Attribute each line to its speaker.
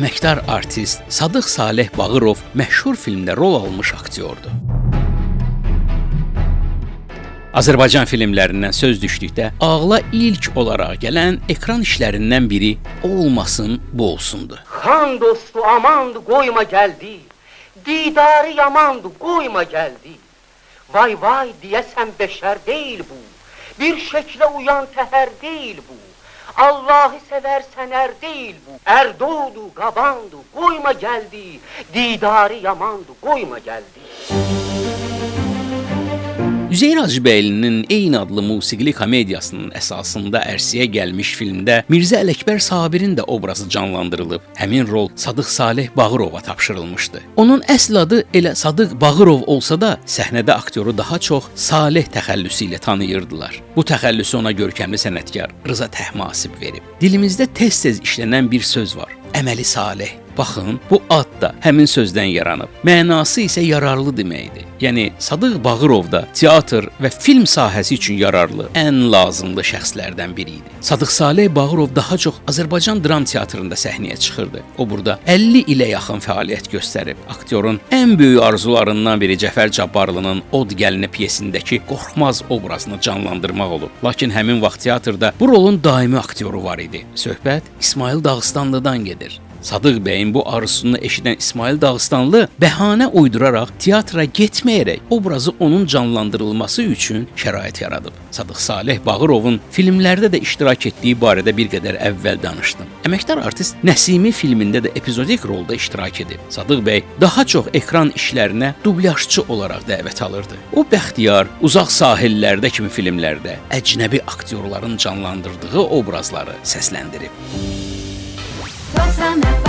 Speaker 1: Əməkdar artist Sadıq Saleh Bağırov məşhur filmdə rol almış aktyordur. Azərbaycan filmlərindən söz düşdükdə ağla ilk olaraq gələn ekran işlərindən biri Olmasın bu olsundu.
Speaker 2: Xan dostu amandı qoyma gəldi. Didarı yamandı qoyma gəldi. Vay vay deyəsən bəşər deyil bu. Bir şəklə uyan təhər deyil bu. Allah'ı seversen er değil bu. Erdoğdu, qabandı, qoyma gəldi. Didarı yamandı, qoyma gəldi.
Speaker 1: Üzeyir Hacıbəylinin eyni adlı musiqili komediyasının əsasında ərsəyə gəlmiş filmdə Mirzə Ələkbər Sabirin də obrazı canlandırılıb. Həmin rol Sadıq Saleh Bağırova tapşırılmışdı. Onun əsl adı elə Sadıq Bağırov olsa da, səhnədə aktyoru daha çox Saleh təxəllüsü ilə tanıyırdılar. Bu təxəllüsü ona görkəmli sənətkar Rıza Təhmasib verib. Dilimizdə tez-tez işlənən bir söz var: Əməli Saleh. Baxın, bu ad da həmin sözdən yaranıb. Mənası isə yararlı deməkdir. Yəni Sadıq Bağırov da teatr və film sahəsi üçün yararlı, ən lazımlı şəxslərdən biri idi. Sadıq Saleh Bağırov daha çox Azərbaycan dram teatrında səhnəyə çıxırdı. O burada 50 ilə yaxın fəaliyyət göstərib. Aktyorun ən böyük arzularından biri Cəfər Cabbarlının Od gəlini pyesindəki Qorxmaz obrazını canlandırmaq olub. Lakin həmin vaxt teatrda bu rolun daimi aktyoru var idi. Söhbət İsmayıl Dağıstanlıdan gedir. Sadıq bəyin bu arzusunu eşidən İsmayıl Dağıstanlı bəhanə uyduraraq teatra getməyərək obrazı onun canlandırılması üçün şərait yaradıb. Sadıq Saleh Bağırovun filmlərdə də iştirak etdiyi barədə bir qədər əvvəl danışdım. Əməkdar artist Nəsimi filmində də epizodik rolda iştirak edib. Sadıq bəy daha çox ekran işlərinə dublyajçı olaraq dəvət alırdı. O Bəxtiyar, Uzaq sahillərdə kimi filmlərdə əcnəbi aktyorların canlandırdığı obrazları səsləndirib.
Speaker 3: 90